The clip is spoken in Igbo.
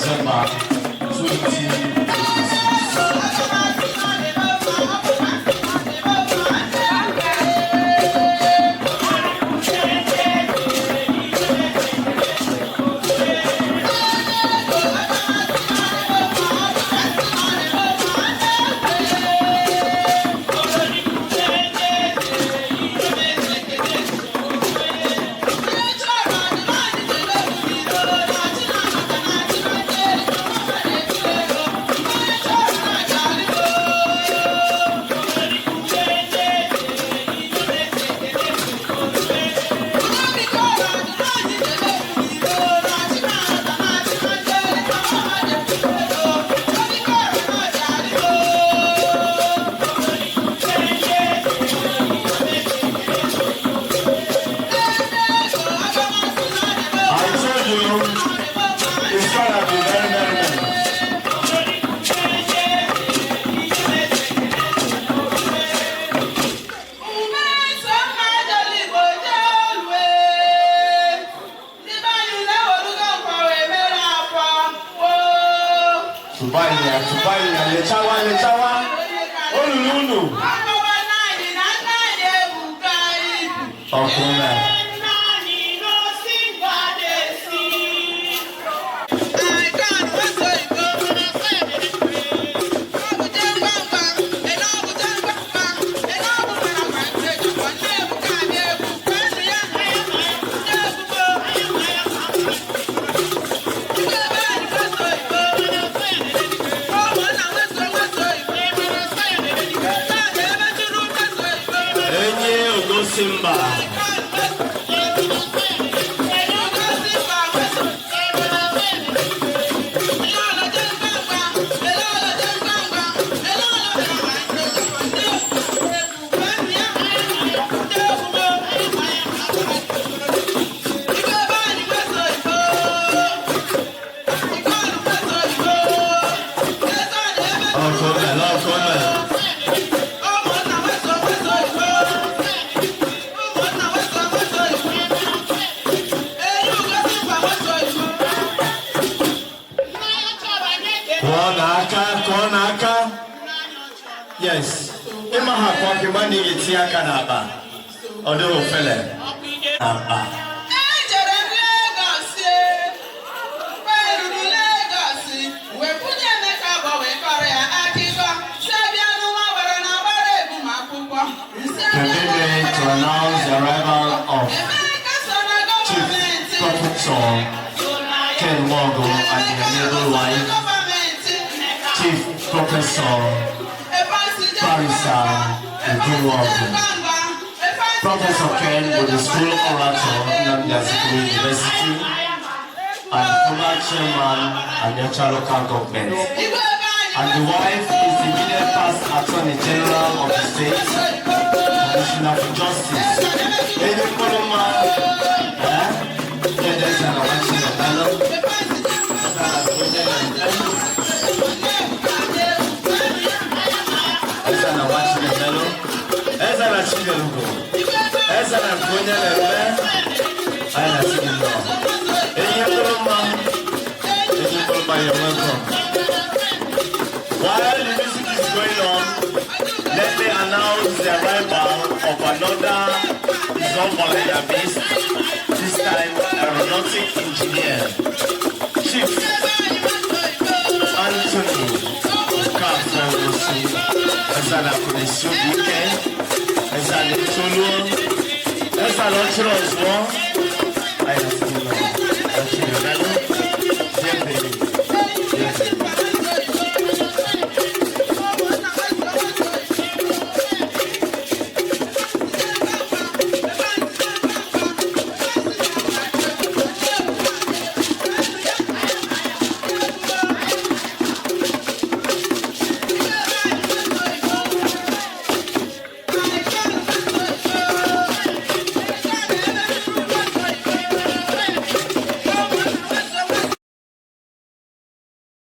December 2026. I told you it's gonna be very, very nice. Tụba ịnyịnya, tụba ịnyịnya, lechawa, lechawa. Olulu unu. Ọkụ na. Enyi Ogosi mba. Ọkụ na, ọkụ na. Kụọ n'aka, kụọ n'aka. Yes. Ịma ha kụọ ka ịgba na ị ga-etinye aka n'akpa. Ọ dịghị ofele. N'akpa. Ejere m Lagos, mgbe ruru Lagos wee kwunye Emeka gbọ wee kọrọ ya akụkọ si abịa n'ụwa gbara na agbara ebumakwụkwọ. Permit me to announce the arrival of Emeka so na Chief gọọmenti. Professor Ken Nwogu and the amiable wife, Gọọmenti. Chief Professor Barrister Uju Nwogu. Professor Ken was the school orator, Nnamdi Azikiwe University, and former chairman, Aniocha Local Government. And the wife is the immediate past Attorney General of the state, Commissioner for Justice. Enyi Nkoloma, eh? Kedeza na Wachi Nabalo. Eze na Wachi Nabalo. Eze na Chinelugo. Eze na nke onye na-eme. Anyị na-asị gị nnọọ. Enyi Nkoloma, Enyi Nkoloma, you're welcome. While the music is going on, let me announce the arrival of another Zombolaya beast, this time aeronautic engineer, Chief Anthony Okafor Osu, Ezana Kunesubuke, Ezana Tolu, Ezana Ochiro Ozuo, I am still. Bienvenue.